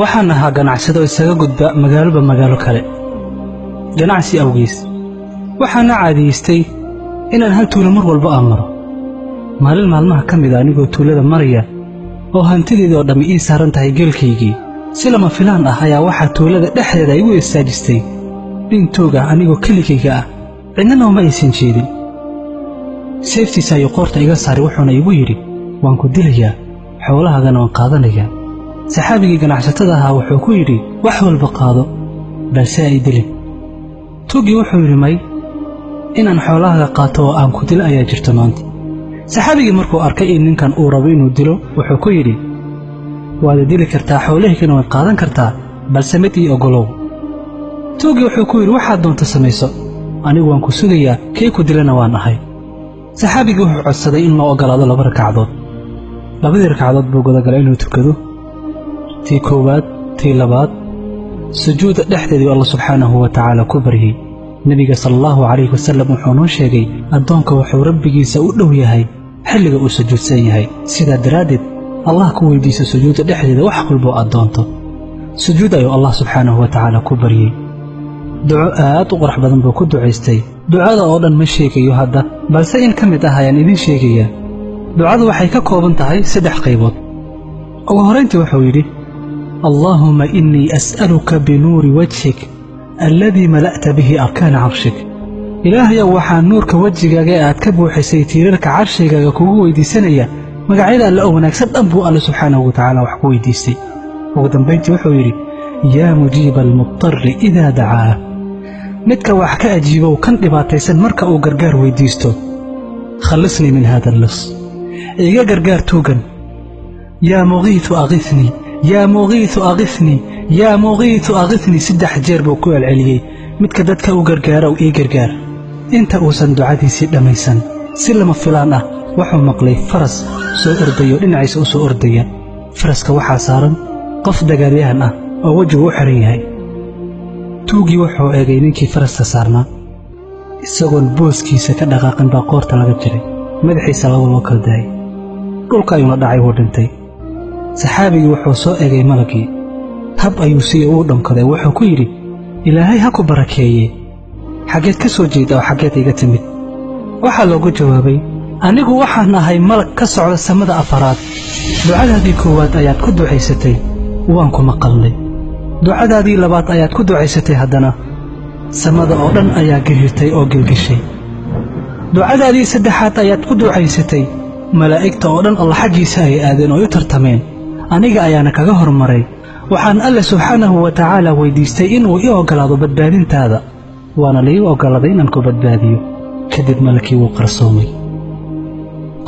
Waxaan ahaa ganacsado isaga gudba magaaloba magaalo kale ganacsi awgiis. Waxaana caadiyeystay inaan hal tuulo mar walba aan maro. Maalin maalmaha ka mid a, anigoo tuulada maraya oo hantideedii oo dhammi ii saaran tahay geelkaygii, si lama filaan ah ayaa waxaa tuulada dhexdeeda igu istaajistay nin tuug ah, anigoo keligayga ah, cidna nooma aysan jeedin. Seeftiisa ayuu qoorta iga saaray, wuxuuna igu yidhi: "Waan ku dilayaa, xoolahaagana waan qaadanayaa." Saxaabigii ganacsatada ahaa wuxuu ku yidhi: "Wax walba qaado, balse ay dilin." Tuuggii wuxuu yidhi: "May, inaan xoolahaaga qaato oo aan ku dilo ayaa jirto maanta." Saxaabigii markuu arkay in ninkan uu rabo inuu dilo, wuxuu ku yidhi: "Waad i dili kartaa, xoolahaygana waad qaadan kartaa, balse mid ii oggolow." Tuuggii wuxuu ku yidhi: "Waxaad doonto samayso, anigu waan ku sugayaa, kii ku dilana waan ahay." Saxaabigii wuxuu codsaday in loo oggolaado laba rakacdood. Labadii rakcadood buu gudagalay inuu tukado, tii koowaad, tii labaad. Sujuudda dhexdeedii Alla subxaanahu wa tacaala ku baryey. Nebiga sala Allahu calayhi wasallam wuxuu noo sheegay addoonka wuxuu Rabbigiisa u dhow yahay xilliga uu sujuudsan yahay. Sidaa daraaddeed, Allah ku weydiiso sujuudda dhexdeeda wax walboo aad doonto. Sujuud ayuu Allah subxaanahu wa tacaala ku baryey. Duco aad u qurux badan buu ku ducaystay. Ducada oo dhan ma sheegayo hadda, balse in ka mid ah ayaan idiin sheegayaa. Ducadu waxay ka kooban tahay saddex qaybood. Ugu horrayntii wuxuu yidhi: "اللهم إني أسألك بنور وجهك الذي ملأت به أركان عرشك." Ilaahayow, waxaa nuurka wejigaaga ee aad ka buuxisay tiirarka carshigaaga kugu weydiisanaya. Magacyada Alle oo wanaagsan dhan buu Alle subxaanahu wa tacaala wax ku weydiistay. Ugu dambayntii wuxuu yidhi: "يا مجيب المضطر إذا دعاه." Midka wax ka ajiibow kan dhibaataysan marka uu gargaar weydiisto. "خلصني من هذا اللص." Iga gargaar tuugan. "يا مغيث أغثني، يا مغيث أغثني، يا مغيث أغثني." Saddex jeer buu ku celceliyey: midka dadka u gargaara ii gargaar. Inta uusan ducadiisii dhammaysan, si lama filaan ah wuxuu maqlay faras soo ordayo, dhinaciisa u soo ordaya. Faraska waxaa saaran qof dagaalyahan ah oo wejigu u xiran yahay. Tuuggii wuxuu eegay ninkii faraska saarnaa. Isagoon booskiisa ka dhaqaaqin baa qoorta laga jiray, madaxiisa laba loo kala daayay, dhulka ayuuna dhacay, wuu dhintay. Saxaabigii wuxuu soo eegay malagii, hab ayuu siiye, uu dhankaday. Wuxuu ku yidhi: "Ilaahay ha ku barakeeye, xaggeed ka soo jeeda oo xaggeed iga timid?" Waxaa loogu jawaabay: "Anigu waxaan ahay malag ka socda samada afaraad. Ducadaadii koowaad ayaad ku ducaysatay, waan ku maqalnay. Ducadaadii labaad ayaad ku ducaysatay, haddana samada oo dhan ayaa gariirtay oo gelgeshay. Ducadaadii saddexaad ayaad ku ducaysatay, malaa'igta oo dhan Alla xaggiisa ay aadeen oo u tartameen, aniga ayaana kaga hormaray. Waxaan Alle subxaanahu wa tacaala weydiistay inuu ii oggolaado badbaadintaada, waana la ii oggolaaday inaan ku badbaadiyo." Kadib malakii wuu qarsoomay.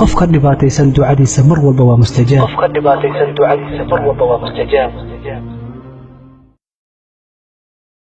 Qofka dhibaataysan ducadiisa mar walba waa mustajaab. Qofka dhibaataysan ducadiisa mar walba waa mustajaab.